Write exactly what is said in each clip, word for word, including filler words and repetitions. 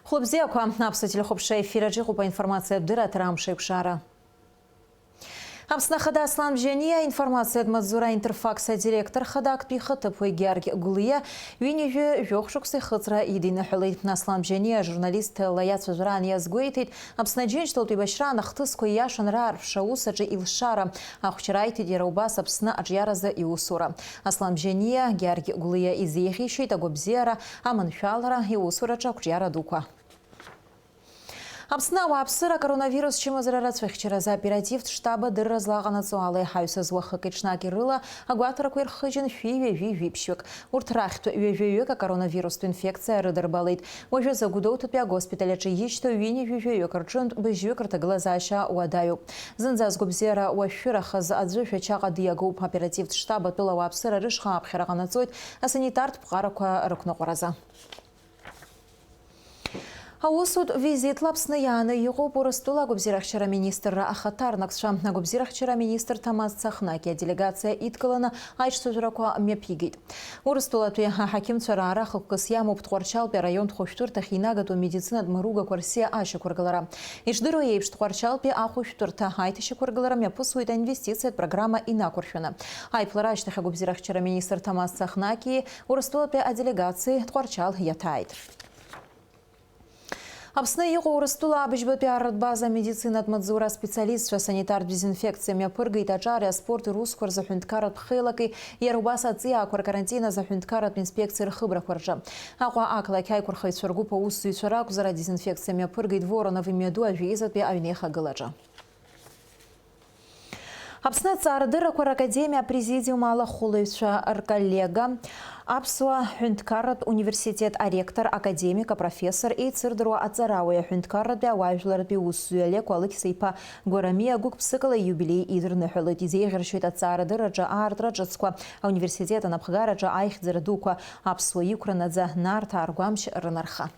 Хәлыбзиақәа, аԥсуа телехәаԥшра ефир аҿы иҟоуп аинформациатә дырраҭара Амш еиқәшара. Аԥсны Ахада Аслан Бжьаниа, аинформациатә маҵзура Интерфакс адиректор хада актәи ихаҭыԥуаҩ Георги Гәлиа ҩынҩажәи жәохә шықәса ихыҵра идиныҳәалеит. Аслан Бжьаниа ажурналистла иацәажәараан иазгәеиҭеит, Аԥсны Аџьынџьтәылатә еибашьраан ахҭысқәа ииашан раарԥшра аус аҿы илшара. Ахәшьара аиҭеит иара убас Аԥсны аҿиаразы иусура. Аслан Бжьаниа, Георги Гәлиа изеиӷьеишьеит агәабзиара, аманшәалара, иусураҿы ақәҿиара дуқәа. Аԥсны ауааԥсыра акоронавирус чымазара рацәыхьчаразы аоперативтә штаб адырра злаҟанаҵо ала иҳаҩсыз уахыки-ҽнаки рыла агәаҭарақәа ирхыжьын шәи ҩажәи жәиԥшьҩык. Урҭ рахьтә ҩажәаҩык акоронавирустә инфекциа рыдырбалеит. Уажәазы Гәдоуҭатәи агоспиталь аҿы ишьҭоу ҩынҩажәи жәаҩык рҿынтә быжьҩык рҭагылазаашьа уадаҩуп. Зынӡа азгәабзиара уашәшәырахаз аӡәы Шәачаҟа диагоуп. Аоперативтә штаб атәыла ауааԥсыра рышҟа аԥхьара ҟанаҵоит асанитартә ԥҟарақәа рықәныҟәаразы. Аусутә визитла Аԥсны иааны иҟоуп Урыстәыла агәабзиарахьчара аминистрра ахаҭарнакцәа. Агәабзиарахьчара аминистр Ҭамаз Цахнаки аделегациа идкыланы аиҿцәажәарақәа мҩаԥигеит. Урыстәылатәи аҳақьымцәа раара хықәкыс иамоуп Тҟәарчалтәи араионтә хәышәтәырҭахь инагатәу амедицинатә мыругақәа рсиа ашьақәыргылара. Ишдыру еиԥш, Тҟәарчалтәи ахәышәтәырҭа аиҭашьақәыргылара мҩаԥысуеит аинвестициатә программа инақәыршәаны. Аиԥылара ашьҭахь агәабзиарахьчара аминистр Ҭамаз Цахнаки Урыстәылатәи аделегациеи Тҟәарчал иаҭааит. Аԥсны иҟоу Урыстәыла абыжьбатәи арратә база амедицинатә маҵзура аспециалистцәа санитартә дезинфекциа мҩаԥыргеит аҿари аспорти русқәа рзы аҳәынҭқарратә хеилаки, иара убас аҵиаақәа ркарантин азы аҳәынҭқарратә инспекциа рхыбрақәа рҿы. Аҟәа ақалақь аиқәырхаҩцәа ргәыԥ аусзуҩцәа ракәзар, адезинфекциа мҩаԥыргеит Воронов имҩаду ажәеизатәи аҩнеихагылаҿы. Аԥсны аҵаарадыррақәа ракадемиа апрезидиум алахәылаҩцәа рколлега, Аԥсуа ҳәынҭқарратә университет аректор, академик, апрофессор, еицырдыруа аҵарауаҩ, аҳәынҭқарратәи ауаажәларратәи усзуҩ Олег Алықьса-иԥа Гәарамиа гәык-ԥсыкала ииубилеи идырныҳәалоит. Изеиӷьаршьоит аҵаарадырраҿы аартра ҿыцқәа, ауниверситет анапхгараҿы аихьӡара дуқәа, аԥсуа иқәра наӡа, Нарҭаа ргәамч рынарха.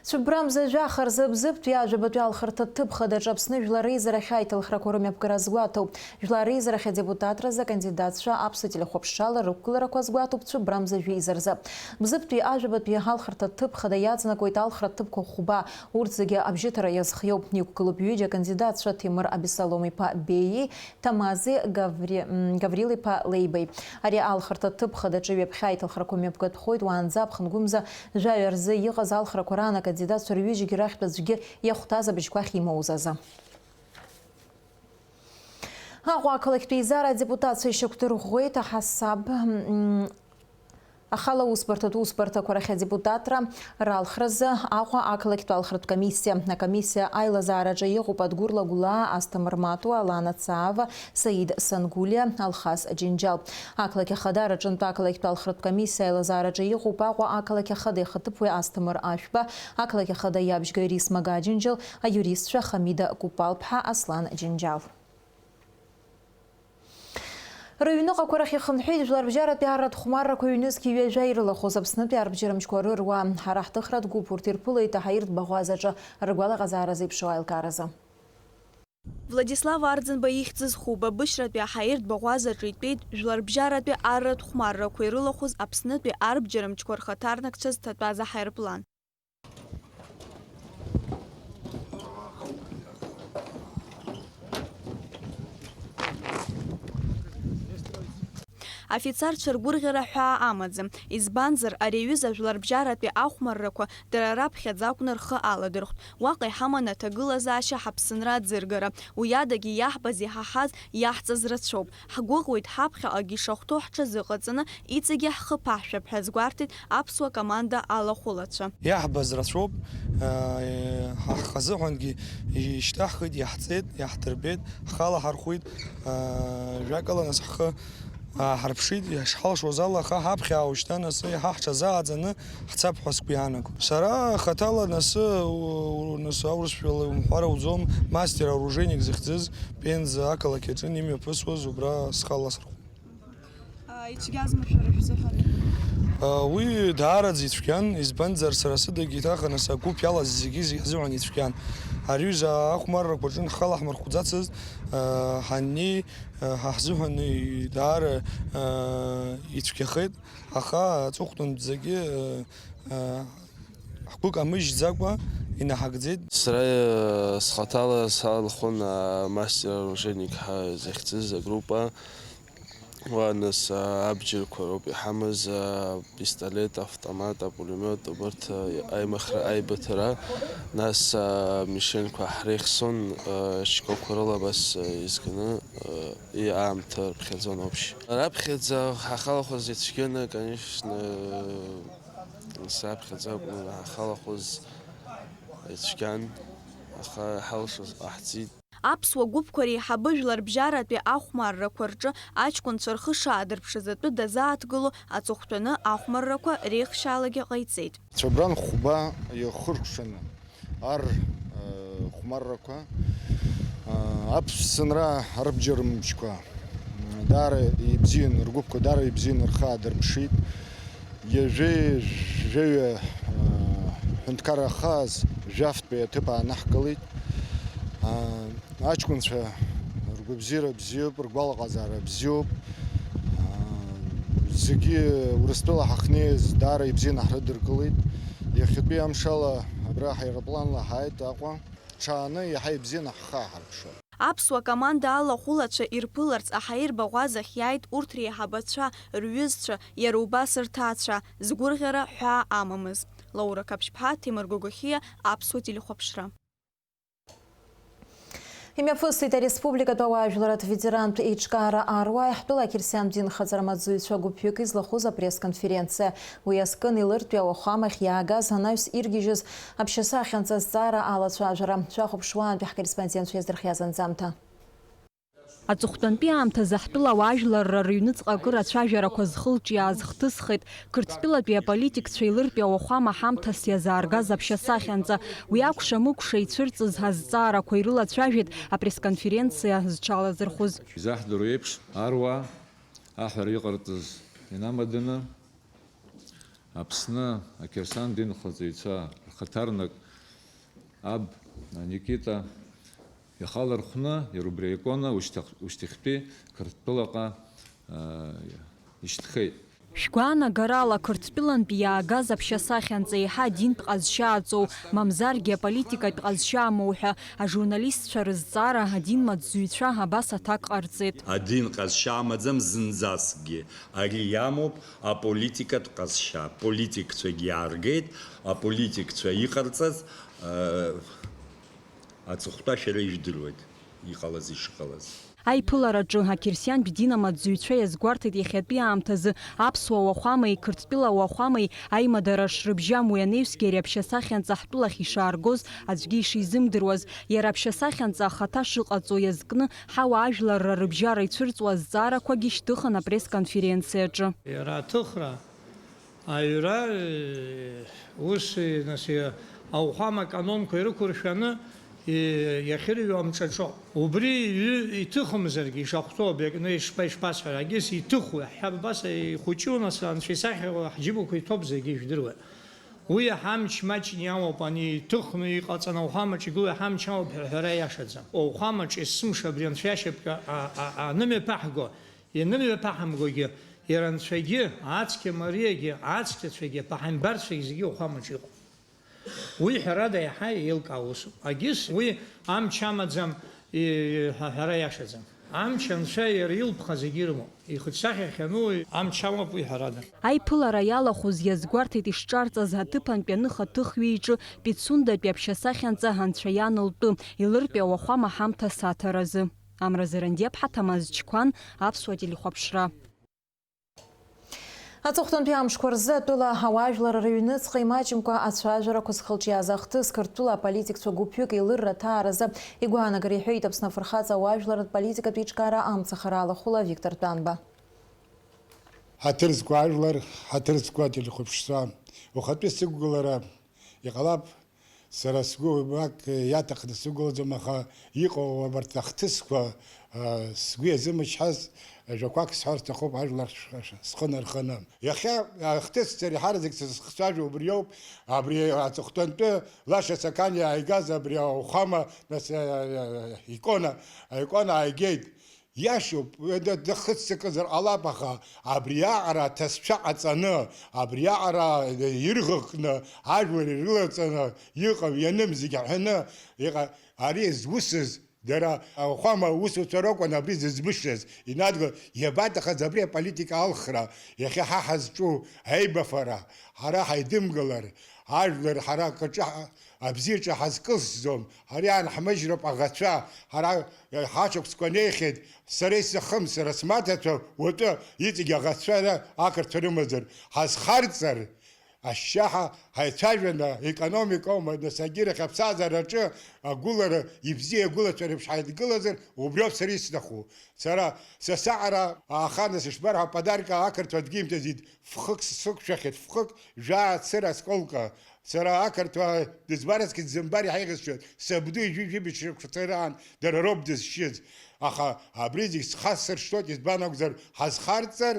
Цәыббра мза жәаха рзы Бзыԥтәи-Ажәабатәи алхырҭа ҭыԥ хадаҿы Аԥсны жәлар реизарахь аиҭалхрақәа рымҩаԥгара азгәаҭоуп. Жәлар реизарахь адепутатра азы акандидатцәа аԥсуа телехәаԥшрала рықәгыларақәа азгәаҭоуп Цәыббра мза жәеиза рзы. Бзыԥтәи-Ажәабатәи алхырҭа ҭыԥ хада иаҵанакуеит алхратә ҭыԥқәа хәба. Урҭ зегьы абжьыҭара иазхиоуп. Иқәгылоуп ҩыџьа акандидатцәа, Ҭемыр Абесалом-иԥа Беиеи Ҭамази Гаври-, м, Гаврил-иԥа Леибеи. Ари алхырҭа ҭыԥ хадаҿы ҩаԥхьа аиҭалхрақәа мҩаԥгатәхоит, уаанӡа аԥхынгәымза жәаҩа рзы иҟаз алхрақәа раан акандидатцәа рҩыџьегьы рахьтә аӡәгьы иахәҭаз абыжьқәа ахьимоуз азы. Аҟәа ақалақьтә еизара адепутатцәа ишьақәдырӷәӷәеит аҳасаб, м, Ахала аусбарҭатә усбарҭақәа рахь адепутатра ралхразы Аҟәа ақалақьтә алхратә комиссиа. Акомиссиа аилазаараҿы иҟоуп Адгәыр Лагәлаа, Асҭамыр Матуа, Алана Цаава, Саид Сангулиа, Алхас Џьынџьал. Ақалақь Ахада рҿынтә ақалақьтә алхратә комиссиа аилазаараҿы иҟоуп Аҟәа ақалақь Ахада ихаҭыԥуаҩ Асҭамыр Ашәба, ақалақь Ахада иабжьгаҩ Рисма Гаџьынџьал, аиуристцәа Хамида Купалԥҳа, Аслан Џьынџьал. Рыҩныҟақәа рахь ихынҳәит жәларбжьаратәи арратә хәмаррақәа ҩнызқь ҩажәа ирылахәыз Аԥснытәи арбџьармчқәа рыруаа. Ҳара ҳҭыхратә гәыԥ урҭ ирԥылеит аҳаиртә баӷәазаҿы ргәалаҟазаара зеиԥшроу аилкааразы. Владислав Арӡынба ихьӡыз хәба Бышьратәи аҳаиртә баӷәазаҿы итәеит жәларбжьаратәи арратә хәмаррақәа ирылахәыз Аԥснытәи арбџьармчқәа рхаҭарнакцәа зҭатәаз аҳаирплан. Афицарцәа ргәырӷьара ҳәаа амаӡам, избанзар, ари аҩыза жәларбжьаратәи ахәмаррақәа дара раԥхьаӡа акәны рхы аладырхәт. Уаҟа иҳаман аҭагылазаашьа ҳаԥсынра аӡыргара. Уи адагьы иаҳбаз, иҳаҳаз, иаҳҵаз рацәоуп. Ҳгәыӷуеит ҳаԥхьаҟагьы ишахәҭоу ҳҽазыҟаҵаны, иҵегьы ҳхы ԥаҳшәап ҳәа азгәарҭеит аԥсуа команда алахәылацәа. Иаҳбаз рацәоуп, ҳа ҳхазыҳәангьы ишьҭаҳхит, иаҳҵеит, иаҳдырбеит, ҳхы алаҳархәит, жәакала нас ҳхы ааҳарԥшит, ишҳалшоз ала аха ҳаԥхьа ааушьҭан, асы иаҳа ҳҽазааӡаны ҳцап ҳәа сгәы иаанагон. Сара хаҭала насы, у-, у-, насы аурысшәала умҳәар ауӡом, мастер оружейник зыхьӡыз Пенза ақалақь аҿы имҩаԥысуаз убра схы аласырхәон. А, ицәгьазма шәара шәзыҳәан? А, уи даараӡа ицәгьан, избанзар, сара сыдагьы иҭаханы сагәыԥ иалаз зегьы зегьы азыҳәан ицәгьан. Ари аҩыза ахәмаррақәа рҿы ҳхы алаҳмырхәӡацызт, ҳаннеи, ҳа ҳзыҳәан даара ицәгьахеит, аха аҵыхәтәантәӡагьы ҳгәы камыжьӡакәа инаҳагӡеит. Сара схаҭала салахәын амастер-оружейник ҳәа захьӡыз агруппа. Уа, нас, а, абџьарқәа роуп иҳамаз, а, пистолет, автомат, апулемиот, убарҭ, а, аимыхра, аибыҭара, нас, а, мишенқәа ҳреихсон, а, шьқәақәа рыла абас, а, изганы, а, и-, аамҭа рыԥхьаӡон вообще. Раԥхьаӡа ҳахалахәыз ицәгьаны, конечно, саԥхьаӡа акәны ҳахалахәыз ицәгьан, аха иҳалшоз ҟаҳҵеит. Аԥсуа гәыԥқәа реиҳабы жәларбжьаратәи ахәмаррақәа рҿы аҷкәынцәа рхы шаадырԥшыз атәы дазааҭгыло аҵыхәтәаны ахәмаррақәа реихшьаалагьы ҟаиҵеит. Цәабран хәба иахыркәшаны ар, э, хәмаррақәа, э, аԥсынра арбџьар мчқәа, э, даара ибзиан, ргәыԥқәа даара ибзиан рхы аадырԥшит. Ҩажәи жәаҩа, аа, ҳәынҭқарра ахааз жәафтәи аҭыԥ аанаҳкылеит. Аа, аҷкәынцәа ргәабзиара бзиоуп, ргәалаҟазаара бзиоуп. Аа, зегьы Урыстәыла ҳахьнеиз даара ибзианы ҳрыдыркылеит. Иахьатәи амшала абра ҳаеропланла ҳааит Аҟәа. Ҽааны иаҳа ибзианы ҳхы ааҳарԥшуеит. Аԥсуа команда алахәылацәа ирԥыларц аҳаирбаӷәазахь иааит урҭ реиҳабацәа, рҩызцәа, иара убас рҭаацәа, згәырӷьара ҳәаа амамыз. Лаура Қаԥшьԥҳа, Ҭемыр Гогохиа, Аԥсуа телехәаԥшра. Имҩаԥысит ареспубликатә ауаажәларратә ветерантә еиҿкаара аруаа ҳтәыла ақьырсиантә динхаҵара амаҵзуҩцәа гәыԥҩык излахәыз апресс-конференциа. Уи азкын илыртәи ауахәамахь иаагаз анаҩс иргьежьыз аԥшьасахьанҵа азҵаара алацәажәара. Шәахәаԥшуаантәи ҳкорреспондентцәа иаздырхиаз анҵамҭа. Аҵыхәтәантәи аамҭазы ҳтәыла ауаажәларра рыҩныҵҟа акыр ацәажәарақәа зхылҿиааз хҭысхеит Қырҭтәылатәи аполитикцәа илыртәи ауахәама ҳамҭас иазааргаз аԥшьасахьанҵа. Уи акәша-мыкәша ицәырҵыз азҵаарақәа ирылацәажәеит апресс-конференциа зҽалазырхәыз. Изаҳдыруа еиԥш, аруаа аҳәара иҟарҵаз инамаданы, Аԥсны ақьырсиан динхаҵаҩцәа рхаҭарнак аб Никита ихала рхәны, иара убри аикона ушьҭах-, ушьҭахьтәи Қырҭтәылаҟа, аа, ишьҭхеит. Шәгәаанагарала, Қырҭтәылантәи иаагаз аԥшьасахьанҵа еиҳа адинтә ҟазшьа аҵоу, мамзаргьы аполитикатә ҟазшьа амоу ҳәа ажурналистцәа рызҵаара адин маҵзуҩцәа абас аҭак ҟарҵеит. Адин ҟазшьа амаӡам зынӡаскгьы. Ари иамоуп аполитикатә ҟазшьа. Политикцәагьы иааргеит, аполитикцәа иҟарҵаз, э, аҵыхәтәа шәара ижәдыруеит, иҟалаз ишыҟалаз. Аиԥылараҿы ақьырсиантә дин амаҵзуҩцәа иазгәарҭеит иахьатәи аамҭазы аԥсуа уахәамеи Қырҭтәыла уахәамеи аимадара шрыбжьам, уи анаҩсгьы ари аԥшьасахьанҵа ҳтәылахь ишааргоз аӡәгьы ишизымдыруаз, иара аԥшьасахьанҵа ахаҭа шыҟаҵо иазкны ҳауаажәларра рыбжьара ицәырҵуа азҵаарақәагьы шьҭыхын апресс-конференциаҿы. Иара аҭыхра, аҩра, ус, нас, ауахәама канонқәа ирықәыршәаны, иахьырҩуа амҿаҿо. Убри иҩы иҭыхымзаргьы, ишахәҭоу абри акны ишԥа-, ишԥасҳәара, егьыс иҭыхуеи? Ҳҳәап, абас ихәыҷу, нас, Анцәа исахьа ҳџьыбақәа иҭоуп, зегьы ижәдыруеит. Уи иаҳа амч маҷны иамоуп, ани иҭыхны иҟаҵаны ауахәамаҿ игылоу иаҳа амч амоуп ҳәа ҳәара иашаӡам. Ауахәамаҿ есымша абри Анцәа иашьапкы а-, а-, а-, анымҩаԥаҳго, ианымҩаԥаҳамгогьы, иара Анцәагьы, ацқьа Мариагьы, ацқьацәагьы, аԥаҳамбарцәагьы зегьы ауахәамаҿ иҟоуп. Уи ҳәарада иаҳа еилкаау усуп. Агьыс уи амч амаӡам, и-, ҳәа ҳәара иашаӡам. Амч Анцәа иара илԥха зегьы ирымоуп. Ихаҿсахьа ахьану амч амоуп уи ҳәарада. Аиԥылара иалахәыз иазгәарҭеит ишҿарҵаз аҭыԥантәи аныха ҭыхҩы иҿы Пицундатәи аԥшьасахьанҵа Анцәа иан лтәы, илыртәи ауахәама ҳамҭа саҭаразы. Амра Зерандиаԥҳа, Ҭамаз Чқәан, Аԥсуа телехәаԥшра. Аҵыхәтәантәи амшқәа рзы атәыла ауаажәлар рыҩныҵҟа имаҷымкәа ацәажәарақәа зхылҿиааз ахҭыс Қырҭтәыла аполитикцәа гәыԥҩык еилырра аҭааразы игәаанагара иҳәеит Аԥсны Афырхаҵа ауаажәларратә политикатә еиҿкаара амцахара алахәыла Виктор Тәанба. Ҳаҭыр зқәу ажәлар, ҳаҭыр зқәу ателехәаԥшцәа, ухатәы сықәгылара иҟалап, Сара сгәы уамак иаҭахны сықәгылаӡом, аха иҟоу абарҭ ахҭысқәа, а, сгәы иазымычҳаз ажәақәак сҳәар сҭахуп ажәлар ш-, ш-, схы нарханы. Иахьа ахҭысцәа реиҳараӡак сызхцәажәо убриоуп, абри аҵыхәтәантәи Лаша Сақаниа иааигаз абри ауахәама, нас, а, а, а, икона, аикона ааигеит. Иашоуп, д-, дахыццакызар ҟалап, аха абриаҟара аҭаацәа ҟаҵаны, абриаҟара ирӷыӷкны, ажәлар ирылаҵаны иҟам, ианым зегь аҳәаны иҟа-, ари зусыз дара ауахәама аусуцәа ракәын абри зыӡбышаз, инадгыл, иабаҭахыз абри аполитика алхра, иахьа ҳа ҳазҿу аибафара, ҳара ҳаидымгылар, ажәлар ҳара акаҿы ҳа-, абзиаҿы ҳазкылсӡом, ҳара иаанҳмыжьроуп аӷацәа, ҳара, ҳашықәсқәа неихьеит, сара исҭахым, сара смаҭацәа уаҵәы иҵегь аӷацәа ра-, ақырҭцәа рымазар, ҳазхарҵар, ашьшьаҳа ҳаицәажәаны, економикоума, нас агьырахь аԥсҭазаараҿы агәылара, ибзиа агәылацәа реиԥш ҳаидгылазар, убриоуп сара исҭаху. Сара, са саҟара ааханы сышбар ҳәа подарка ақырҭуа аӡәгьы имҭаӡеит, фхык сықәшәахьеит, фхык жәаа цыра асколка. Сара ақырҭуа дызмаразгьы дзымбар иҳаиӷьасшьоит, сабду ижәижәибжь шықәса раан дара роуп дызшьыз. Аха абри зегь схасыршҭуеит, избан акәзар, ҳазхарҵар,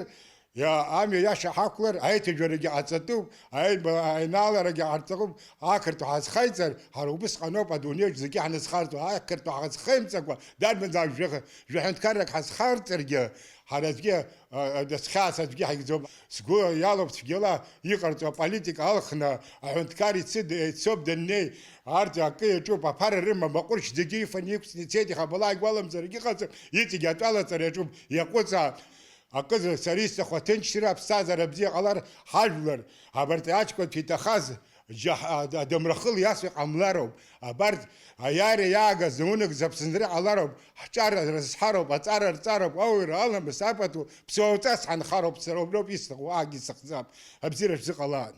иа-, амҩа иаша ҳақәлар, аиҭажәарагьы ҟаҵатәуп, аиба-, аинааларагьы ҟарҵатәуп, ақырҭуа ҳазхаиҵар, ҳара убысҟаноуп адунеиаҿ зегьы ҳназхарҵо, ақырҭуа ҳазхаимҵакәа, дарбанзаалак жәаха-, жәаҳәынҭқаррак ҳазхарҵаргьы, ҳара аӡәгьы, а, а, хьаас аӡәгьы ҳаигӡом. Сгәы иалоуп цәгьала иҟарҵо аполитика алхны, аҳәынҭқар ицид-, ицоуп даннеи, арҭ акы иаҿуп, аԥара рымам, аҟәыршь зегьы ифаны иқәҵны ицеит, ихабала игәаламӡарагь ыҟаӡам, иҵегь атәалаҵара иаҿуп, иаҟәыҵаа. Акызы сара исҭаху аҭынчра, аԥсҭазаара бзиа ҟалар, ҳажәлар, абарҭ аҷкәынцәа иҭахаз, џьаҳ-, а-, адамрахыл иасуа иҟамлароуп. Абарҭ аиааира иаагаз наунагӡа Аԥсынра ҟалароуп, ҳҿар рызҳароуп, аҵара рҵароуп, ауаҩра аламыс апату ԥсуаҵас ҳанхароуп, сара уброуп исҭаху, аагьы исҭахӡам, абзиара шәзыҟалаан.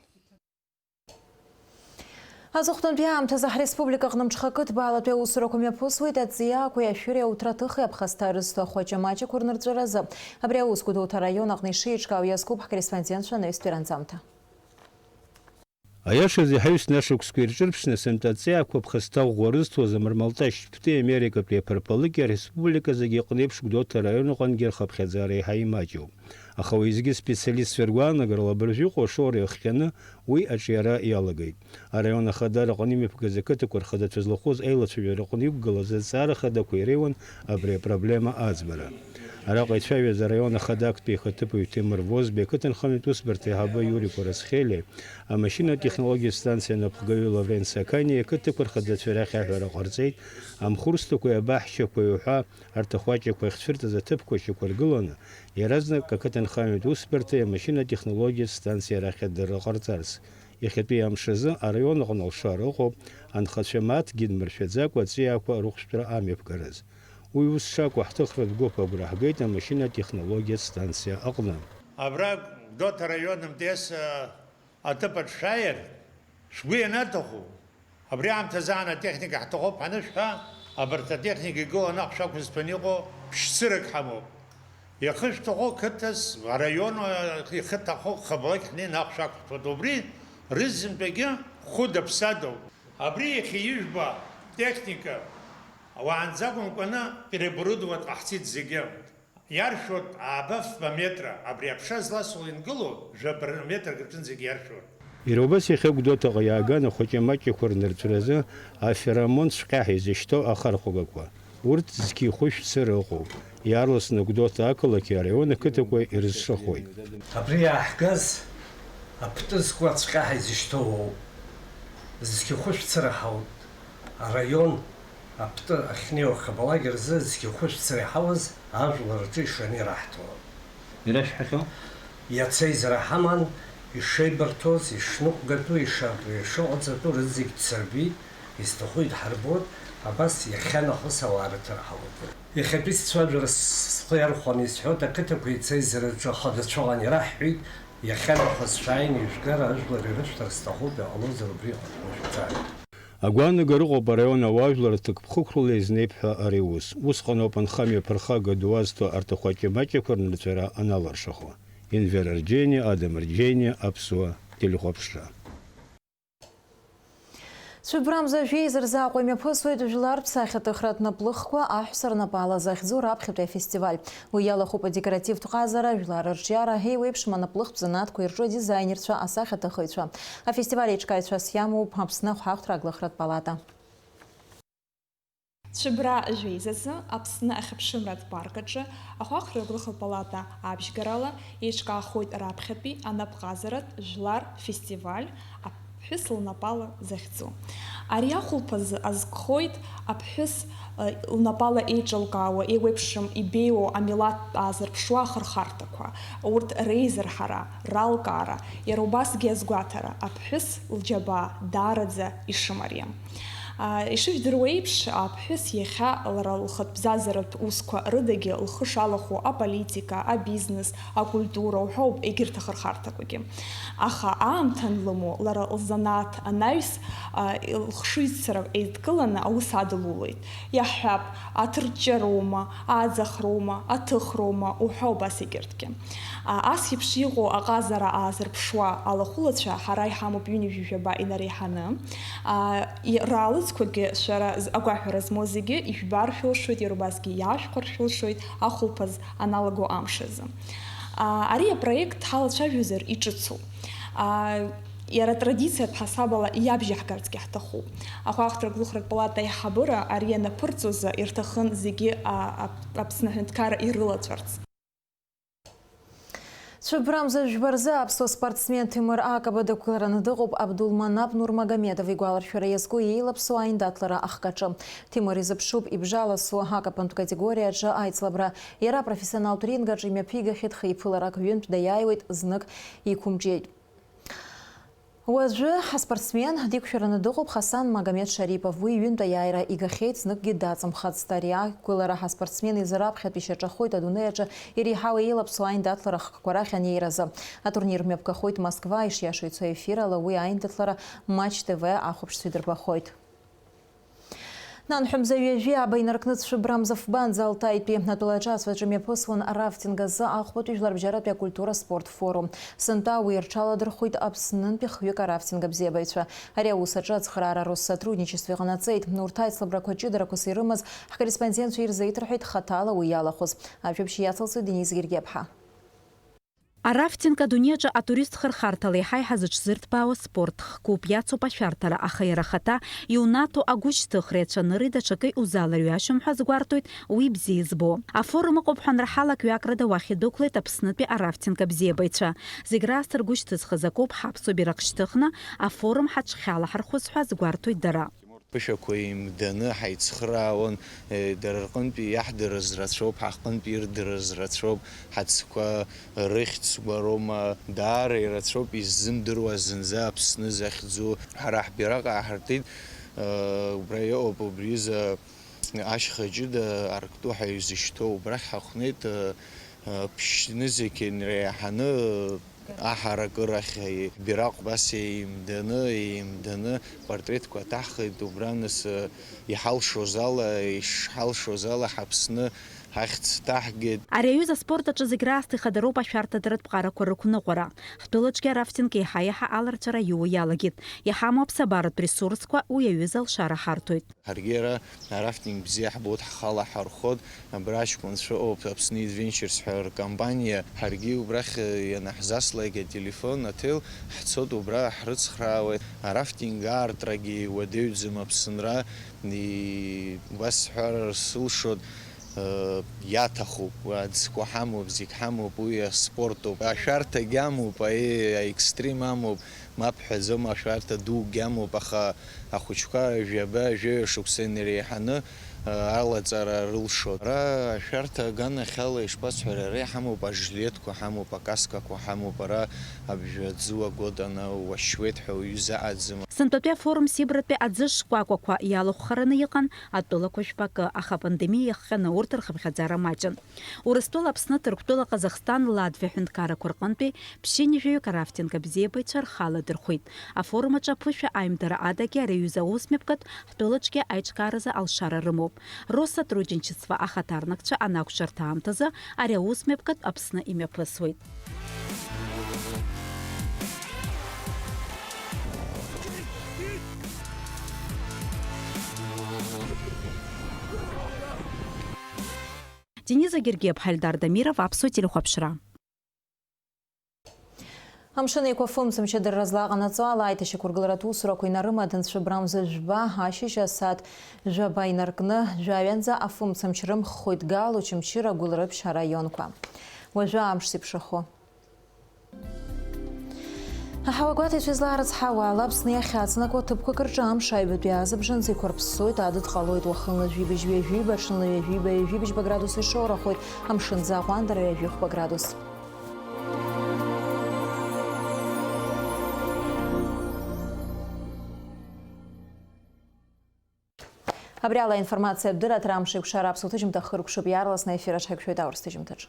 Аҵыхәтәантәи аамҭазы ҳреспублика аҟны мҽхакы ҭбаалатәи аусурақәа мҩаԥысуеит аҵиаақәеи ашәыреи ауҭраҭыхи аԥхасҭа рызҭо ахәаҷа-маҷақәа рнырҵәаразы. Абри аус Гәдоуҭа араион аҟны ишеиҿкаау иазкуп ҳкорреспондентцәа анаҩстәи ранҵамҭа. Аиашазы, ҳаҩсны ашықәсқәа ирҿырԥшны, сынтәа аҵиаақәа ԥхасҭа ӷәӷәа рызҭоз амармалташьтә ԥти Америкатәи аԥырԥалыки ареспублика зегьы аҟны еиԥш Гәдоуҭа араион аҟынгьы рхыԥхьаӡара еиҳа имаҷуп. Аха уеизгьы специалистцәа ргәаанагарала абыржәы иҟоу ашоура иахҟьаны уи аҿиара иалагеит. Араион ахадара аҟны имҩаԥгаз ақыҭақәа рхадацәа злахәыз аилацәажәара аҟны иқәгылаз азҵаара хадақәа иреиуан абри апроблема аӡбара. Араҟа ицәажәаз араион ахада актәи ихаҭыԥуаҩ Ҭемыр Возбеи, ақыҭанхамҩатә усбарҭа аиҳабы Иури Кәарацхелиеи, амашьынатә технологиатә станциа анапхгаҩы Лаврент Сақаниеи ақыҭақәа рхадацәа рахь аҳәара ҟарҵеит, амхурсҭақәеи абаҳчақәеи уҳәа арҭ ахәаҷақәа ахьцәырҵыз аҭыԥқәа шьақәыргыланы, иаразнак ақыҭанхамҩатә усбарҭеи амашьынатә технологиатә станциа рахь адырра ҟарҵарц. Иахьатәи амш азы араион аҟны алшара ыҟоуп анхацәа мааҭгьы нмыршәаӡакәа аҵиаақәа рыхәшәтәра амҩаԥгараз. Уи ус шакәу ҳҭыхратә гәыԥ агәра ҳгеит амашьынатә технологиатә станциа аҟны. Абра Гәдоуҭа араион М Т С аҭыԥ аҿы шәааир, шәгәы ианаҭаху, абри аамҭазы аан атехника ҳҭахуп ҳанышәҳәа, абарҭ атехника игылоу анаҟә шәақәызҭәаны иҟоу ԥшьцырак ҳамоуп. Иахышәҭаху қыҭас, араион, ихыҭаху хабалак ҳнеины аҟә шәақәҳҭәоит. Убри рызынтәагьы хәыда-ԥсадоуп. Абри иахьа ижәбо техника уаанӡа акәымкәаны переоборудовать ҟаҳҵеит зегьы. Иаршәуеит ааба фба метра, абри аԥша зласуа ингылоу жәаба метрак рҿынӡагьы иаршәуеит. Иара убас иахьа Гәдоуҭаҟа иааган ахәаҷа-маҷақәа рнырҵәразы аферомон цәҟьаҳәа изышьҭоу ахархәагақәа. Урҭ зқьи хәышә цыра ыҟоуп. Иаарласны Гәдоуҭа ақалақьи араион ақыҭақәеи ирызшахоит. Абри иааҳгаз аԥтәы зку ацәҟьаҳәа изышьҭоу ауп. Зқьи хәышә цыра ҳауп. Араион аԥтәы ахьнеиуа хабалак рзы зқьи хәышә цыра иҳауаз ажәлар рҿы ишаны ираҳҭон. Ирашәҳәахьоу? Иаца изара ҳаман, ишеибарҭәоз, ишныҟәгатәу, иша-, ишыҟаҵатәу рызегь дсырбеит, изҭаху идҳарбоит, абас иахьанахыс ауаа рыҭара ҳалатәоит. Иахьатәи сцәажәара с-, схы иархәаны исҳәоит, ақыҭақәа еицеизараҿы ахадацәа ыҟан ираҳҳәеит, иахьанахыс шәааины ижәгар, ажәлар ирышәҭар сҭахуп, иҟалозар убри иҟаланы шәцааит. Агәаанагара ыҟоуп араион ауаажәлар ҭакԥхықәрала изнеип ҳәа ари аус. Усҟан ауп анхамҩа ԥырхага ду азҭо арҭ ахәаҷа-маҷақәа рнырҵәара аналыршахо. Енвер Арџьениа, Адам Арџьениа, Аԥсуа телехәаԥшра. Цәыббрамза жәеиза рзы Аҟәа имҩаԥысуеит жәлартә сахьаҭыхратә наплыхқәа аҳәса рнапала захьӡу раԥхьатәи афестиваль. Уи иалахәуп адекоративтә ҟазара, жәлар рырҿиара, еиуеиԥшым анаплыхтә занааҭқәа ирҿу адизаинерцәа, асахьаҭыхыҩцәа. Афестиваль еиҿкааҩцәас иамоуп Аԥсны ахәҳахәҭра аглыхратә палата. Цәыббра жәеизазы Аԥсны ахьыԥшымратә парк аҿы ахәаахәҭра аглыхратә палата абжьгарала еиҿкаахоит раԥхьатәи анапҟазаратә жәлар фестиваль аԥҳәыс лнапала захьӡу. Ари ахәылԥазы азкхоит аԥҳәыс, э, лнапала еиҿылкаауа, еиуеиԥшым ибеиоу амилаҭтә аазырԥшуа ахырхарҭақәа, урҭ реизырҳара, ралкаара, иара убасгьы азгәаҭара, аԥҳәыс лџьабаа даараӡа ишымариам. А, ишыжәдыруа еиԥш, аԥҳәыс иахьа лара лхатә бзазаратә усқәа рыдагьы лхы шалахәу аполитика, абизнес, акультура уҳәоуп, егьырҭ ахырхарҭақәагьы. Аха аамҭа анлымоу, лара лзанааҭ анаҩс, а, лхшыҩзцара еидкыланы аус адылулоит. Иаҳҳәап, аҭырҷҷароума, аӡахроума, аҭыхроума уҳәа убас егьырҭгьы. А, ас еиԥш иҟоу аҟазара аазырԥшуа алахәылацәа ҳара иҳамоуп ҩынҩажәи жәаба инареиҳаны. А, и-, раалыҵқәагьы шәара з-, агәаҳәара змоу зегьы ижәбар шәылшоит, иара убасгьы иаашәхәар шәылшоит ахәылԥаз аналаго амш азы. А, ари апроект ҳалацәажәозар иҿыцу. А, иара традициатә ҳасабала иабжьаҳгарцгьы ҳҭахуп. Ахәаахәҭра аглыхратә палата аиҳабыра ари анаԥырҵозы ирҭахын зегьы, а, ап-, Аԥсны аҳәынҭқарра ирылаҵәарц. Цәыббрамза жәба рзы аԥсуа спортсмен Ҭемыр Акаба дықәгылараны дыҟоуп Абдулманап Нурмагомедов игәаларшәара иазку еилаԥсоу аиндаҭлара ахкаҿы. Ҭемыр изыԥшуп ибжаласу акапантә категориаҿы аицлабра. Иара апрофессионалтә ринг аҿы имҩаԥигахьеит хеиԥыларак, ҩынтә даиааиуеит, знык иқәымҿиеит. Уажәы ҳаспортсмен диқәшәараны дыҟоуп Хасан Магомед Шарипов. Уи ҩынтә аиааира игахьеит, зныкгьы даҵамхацт. Ари ақәгылара ҳаспортсмен изы раԥхьатәи шьаҿахоит адунеи аҿы иреиҳау еилаԥсоу аиндаҭлара хкқәа рахь анеиразы. Атурнир мҩаԥгахоит Москва, ишиашоу ицо ефирала уи аиндаҭлара Матч Т В ахәаԥшцәа идырбахоит. Нанҳәа мза ҩажәи ааба инаркны Цәыббрамза фбанӡа Алтаитәи атәылаҿы ацәаҿы мҩаԥысуан арафтинг азы ахәбатәи жәларбжьаратәи акультура спорт форум. Сынтәа уи рҽаладырхәит Аԥснынтәи хҩык арафтинг абзиабаҩцәа. Ари аус аҿы ацхыраара Россотрудничество иҟанаҵеит. Урҭ аицлабрақәа ҷыдарақәас ирымаз ҳкорреспондентцәа ирзеиҭарҳәеит хаҭала уи иалахәыз. Ажәабжь иацылҵоит Денис Гергиаԥҳа. Арафтинг адунеи аҿы атурист хырхарҭала еиҳа-еиҳа зыҽзырҭбаауа спорт хкуп, иацуп ашәарҭара, аха иара ахаҭа иунаҭо агәышьҭыхреи ацәаныреи даҽакы иузаларҩашьом ҳәа азгәарҭоит уи бзиа избо. Афорум ыҟоуп ҳәа анраҳалак, ҩакрада уахь идәықәлеит Аԥснытәи арафтинг абзиабаҩцәа. Зегь раасҭа ргәы шьҭызхыз акоуп ҳаԥсуа бираҟ шьҭыхны афорум ҳаҽхьалаҳархәыз ҳәа азгәарҭоит дара. Ԥышәақәа еимданы ҳаицхраауан, е, дара рҟынтәи иаҳдырыз рацәоуп, ҳаҟынтәи ирдырыз рацәоуп, ҳацқәа рыхьӡқәа роума, даара ирацәоуп иззымдыруа зынӡа Аԥсны захьӡу. Ҳара ҳбираҟ ааҳартит, э, убра иҟоуп, убри изы ашьха ҷыда арктәы ҳәа изышьҭоу, убрахь ҳахәнеит, э, э, ԥшьнызқь инреиҳаны, аҳаракырахь, бираҟ убас еимданы, еимданы, портретқәа ҭаҳхит, убра нас, э, иҳалшоз ала, ишҳалшоз ала ҳаԥсны ҳахьӡ ҭаҳгеит. Ари аҩыза аспорт аҿы зегь раасҭа ихадароуп ашәарҭадаратә ԥҟарақәа рықәныҟәара. Ҳтәылаҿгьы арафтинг еиҳа-еиҳа аларҵәара иоуа иалагеит. Иҳамоу аԥсабаратә ресурсқәа уи аҩыза алшара ҳарҭоит. Ҳаргьы ара арафтинг бзиа ҳбоит, ҳхала ҳархот, абра аҷкәынцәа ыҟоуп, Аԥсны Adventures ҳәа ркомпаниа, ҳаргьы убрахь ианаҳзаслак ателефон, аҭел, ҳцот, убра ҳрыцхраауеит. Арафтинг аартрагьы уадаҩӡам Аԥсынра, и-, убас сҳәар сылшоит, э, иаҭахуп, аӡқәа ҳамоуп, зегь ҳамоуп, уи аспорт ауп. Ашәарҭагь амоуп, аи-, аекстрим амоуп, мап ҳәаӡом, ашәарҭа дугьы амоуп, аха ахәыҷқәа жәаба, жәаҩа шықәса инареиҳаны, э, алаҵара рылшоит. Ара ашәарҭа аганахьала ишԥасҳәари, ара иҳамоуп, ажилетқәа ҳамоуп, акаскақәа ҳамоуп, ара абжьаӡуа гәы атаны уашьуеит ҳәа уаҩы заҟаӡам. Сынтәатәи афорум Сибратәи аӡы шкәакәақәа иалахәхараны иҟан атәылақәа жәпакы, аха апандемиа иахҟьаны урҭ рхыԥхьаӡара маҷын. Урыстәыла, Аԥсны, Ҭырқәтәыла, Ҟазахстан, Латвиа ҳәынҭқаррақәа рҟынтәи ԥшьынҩажәаҩык арафтинг абзиабаҩцәа рхы аладырхәит. Афорум аҿы аԥышәа аимдара адагьы ари аҩыза аусмҩаԥгатә ҳтәылаҿгьы аиҿкааразы алшара рымоуп. Россотрудничество ахаҭарнакцәа анақәшәарҭа аамҭазы ари аусмҩаԥгатә Аԥсны имҩаԥысуеит. Дениза Гергиаԥҳа, Ельдар Дамиров, Аԥсуа телехәаԥшра. Амшын Еиқәа фымцамч адырра злаҟанаҵо ала аиҭашьақәыргыларатә усурақәа инарымадан цәыббра мза жәба, ашьыжь асааҭ жәаба инаркны, жәаҩанӡа афымцамч рымххоит Гал, Очамчыра, Гәылрыԥшь араионқәа. Уажәы амш зеиԥшрахо. Аҳауагәаҭаҩцәа излаарыцҳауа ала, Аԥсны иахьаҵанакуа ҭыԥқәак рҿы амш аҩбатәи азыбжанӡа иқәырԥссоит, адыд ҟалоит уахынла жәибжь ҩажәиба, ҽынла ҩажәиба, ҩажәибжьба градус ишоурахоит, амшын аӡы аҟәандара ҩажәихәба градус. Абри ала аинформациатә дырраҭара Амш еиқәшара аԥсуа ҭыжьымҭа хыркәшоуп, иаарласны аефир аҿы ҳаиқәшәоит аурыс ҭыжьымҭаҿ.